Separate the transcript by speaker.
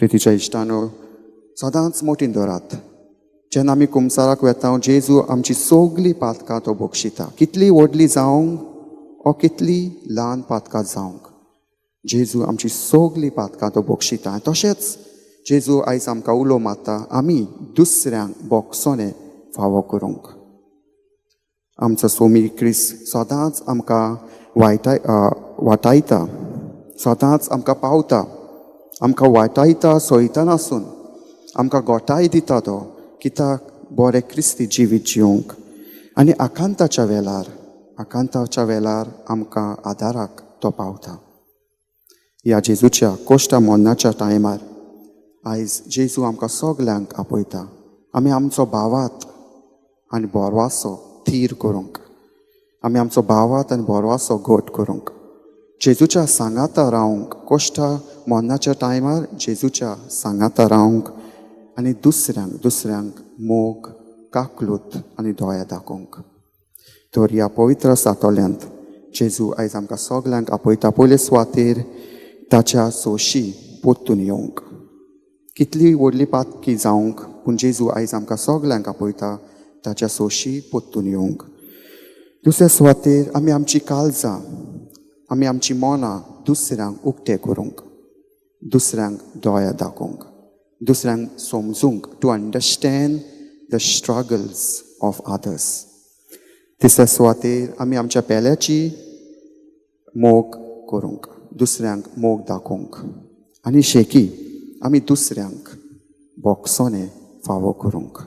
Speaker 1: प्रितीच्या इश्टानो, सदांच मोटीन दवरात, जेन्ना आमी कुमसाराक वेता, जेजू आमची सगळीं पातकां तो बक्षिता. कितली व्हडली जावंक ओ कितली ल्हान पातकां जावंक, जेजू आमची सगळीं पातकां तो बक्षिता. तशेंच जेजू आयज आमकां उलो मारता आमी दुसऱ्यांक बोगसोने फावो करूंक. आमचो सोमी क्रिस्त सदांच आमकां वायटाय वाटायता, सदांच आमकां पावता. आमकां वाटायता सोयता नासून आमकां गोठाय दिता तो, कित्याक बरें क्रिस्ती जिवीत जिवंक. आनी आकांताच्या वेळार, आकांताच्या वेळार आमकां आदाराक तो पावता. ह्या जेजूच्या कोश्टा मोन्नाच्या टायमार आयज जेजू आमकां सगल्यांक आपयता, आमी आमचो भावात आनी बोरवासो थीर करूंक, आमी आमचो भावात आनी बोरवासो घट करूंक, जेजूच्या सांगाता रावंक. कोश्टा मोन्नाच्या टायमार जेजूच्या सांगाता रावंक आनी दुसऱ्यांक दुसऱ्यांक मोग, काकलूत आनी दोया दाखोवंक. तर ह्या पवित्र सातोल्यांत जेजू आयज आमकां सगल्यांक आपयता, पयले सुवातेर ताच्या सोशी पोत्तून येवंक. कितली व्हडली पातकी जावंक, पूण जेजू आयज आमकां सगल्यांक आपयता ताच्या सोशी पोत्तून येवंक. दुसऱ्या सुवातेर आमी आमची काळजां, आमी आमची मनां दुसऱ्यांक उक्ते करूंक, दुसऱ्यांक दोया दाखोवंक, दुसऱ्यांक समजूंक, to understand the struggles of others. तिसऱ्या सुवातेर आमी आमच्या पेल्याची मोग करूंक, दुसऱ्यांक मोग दाखोवंक. आनी शेकी आमी दुसऱ्यांक बोगसोने फावो करूंक.